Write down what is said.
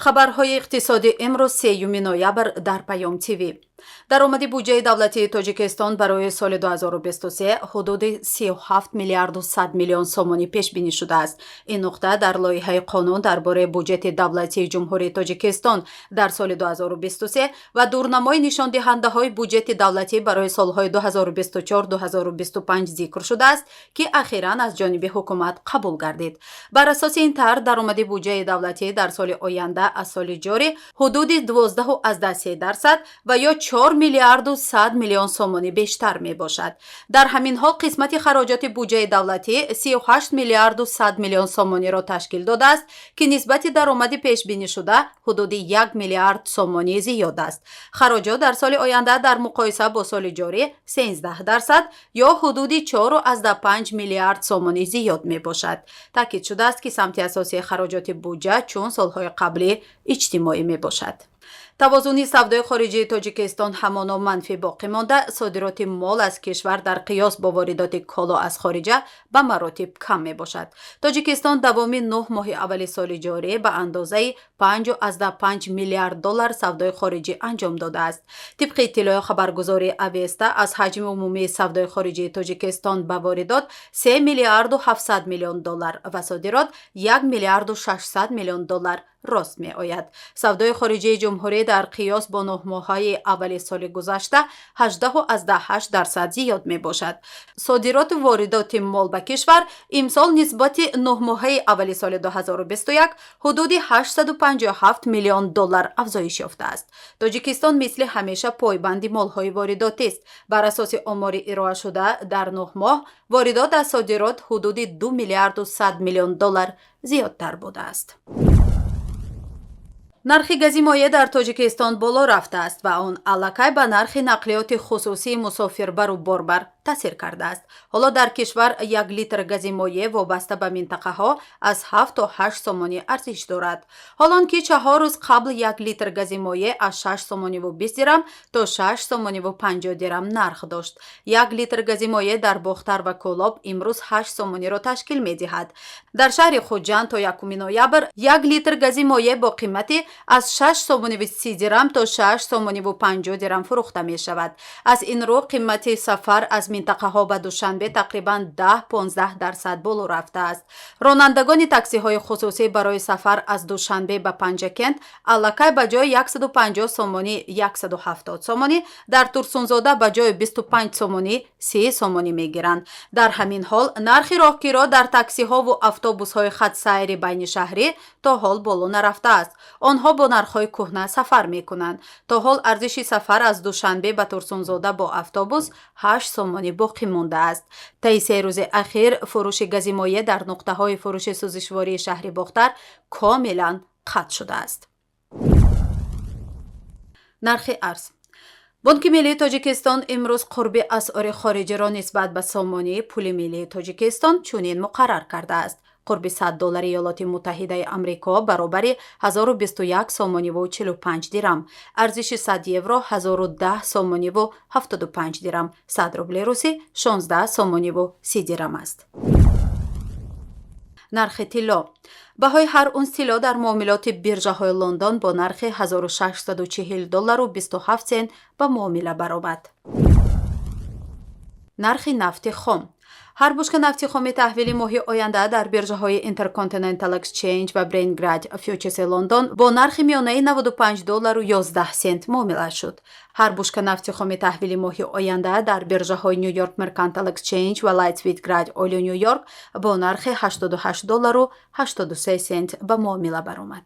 Хабарҳои иқтисодӣ имрӯз, 3 ноябр, дар Паём ТВ. Даромади буҷаи давлатии Тоҷикистон барои соли 2023 ҳудуди 37 миллиарду 100 миллион сомонӣ пешбинӣ шудааст. Ин нуқта дар лоиҳаи қонун дар бораи буҷети давлатии Ҷумҳурии Тоҷикистон дар соли 2023 ва дурнамои нишондиҳандаҳои буҷети давлатӣ барои солҳои 2024-2025 зикр шудааст, ки ахиран аз ҷониби ҳукумат қабул гардид. Бар асоси ин тарҳ, даромади буҷаи давлатӣ дар соли оянда аз соли ҷорӣ ҳудуди 12,3% ва ё 4 миллиарду 100 миллион сомонӣ бештар мебошад. Дар ҳамин ҳол, қисмати хароҷоти буҷаи давлатӣ 38 миллиарду 100 миллион сомониро ташкил додааст, ки нисбати даромади пешбинишуда ҳудуди 1 миллиард сомонӣ зиёд аст. Хароҷот дар соли оянда дар муқоиса бо соли ҷорӣ 13% ё ҳудуди 4,5 миллиард сомонӣ зиёд мебошад. Таъкид шудааст, ки самти асосии хароҷоти буҷа, чун солҳои қаблӣ, иҷтимоӣ мебошад. Тавозуни савдои хориҷии Тоҷикистон ҳамоно манфӣ боқӣ монда, содироти мол аз кишвар дар қиёс бо воридоти коло аз хориҷа ба маротиб кам мебошад. Тоҷикистон давоми 9 моҳи аввали соли ҷорӣ ба андозаи 5,5 миллиард доллар савдои хориҷӣ анҷом додааст. Тибқи иттилои хабаргузории Авеста, аз ҳаҷми умумии савдои хориҷии Тоҷикистон ба воридот 3 миллиарду 700 миллион доллар ва содирот 1 миллиарду 600 миллион доллар рост меояд. Савдои хориҷии ҷумҳурӣ дар қиёс бо 9 моҳаи аввали соли гузашта 18,8% зиёд мебошад. Содироту воридоти мол ба кишвар имсол нисбати 9 моҳаи аввали соли 2021 ҳудуди 857 миллион доллар афзоиш ёфтааст. Тоҷикистон мисли ҳамеша пойбанди молҳои воридотист. Бар асоси омори ироашуда, дар 9 моҳ воридот аз содирот ҳудуди 2 миллиарду 100 миллион доллар зиёдтар будааст. Нархи гази моеъ дар Тоҷикистон боло рафтааст ва он аллакай ба нархи нақлиёти хусусии мусофирбару борбар таъсир кардааст. Ҳоло дар кишвар 1 литр гази моеъ вобаста ба минтақаҳо аз 7 то 8 сомонӣ арзиш дорад, ҳолон ки 4 рӯз қабл 1 литр гази моеъ аз 6 сомониву 20 дирам то 6 сомониву 50 дирам нарх дошт. 1 литр гази моеъ дар Бохтар ва Кӯлоб имрӯз 8 сомониро ташкил медиҳад. Дар шаҳри Хуҷанд то 1 ноябр 1 литр гази моеъ бо қимати аз 6 сомониву 30 дирам то 6 сомониву 50 дирам фурӯхта мешавад. Аз ин рӯ, қимати сафар аз минтақаҳо ба Душанбе тақрибан 10-15% боло рафтааст. Ронандагони таксиҳои хусусӣ барои сафар аз Душанбе ба Панҷакент аллакай ба ҷои 150 сомонӣ 170 сомонӣ, дар Турсунзода ба ҷои 25 сомонӣ 30 сомонӣ мегиранд. Дар ҳамин ҳол, нархи роҳкиро дар таксиҳову автобусҳои хатсайри байнишаҳрӣ то ҳол боло нарафтааст. Онҳо бо нархҳои кӯҳна сафар мекунанд. То ҳол арзиши сафар аз Душанбе ба Турсунзода бо автобус 8 сомонӣ боқӣ мондааст. Таи 3 рӯзи ахир фурӯши гази моеъ дар нуқтаҳои фурӯши сӯзишвории шаҳри Бохтар комилан қатъ шудааст. Нархи арз. Бонки миллии Тоҷикистон имрӯз қурби асъори хориҷиро нисбат ба сомонӣ, пули миллии Тоҷикистон, чунин муқаррар кардааст: қурби 100 доллари Иёлоти Муттаҳидаи Амрико баробари 1021 сомониву 45 дирам, арзиши 100 евро 1010 сомониву 75 дирам, 100 рубли русӣ 16 сомониву 30 дирам аст. Нархи тилло. Баҳои ҳар унс тилло дар муомилоти биржаҳои Лондон бо нархи 1640 доллару 27 сент ба муомила баромад. Нархи нафти хом. Ҳар бушка нафти хоми таҳвили моҳи оянда дар биржаҳои Intercontinental Exchange ва Brent Grade Futures Лондон бо нархи миёнаи 95 доллару 11 сент муомила шуд. Ҳар бушка нафти хоми таҳвили моҳи оянда дар биржаҳои New York Mercantile Exchange ва Light Sweet Crude Oil Нью Йорк бо нархи 88 доллару 83 сент ба муомила баромад.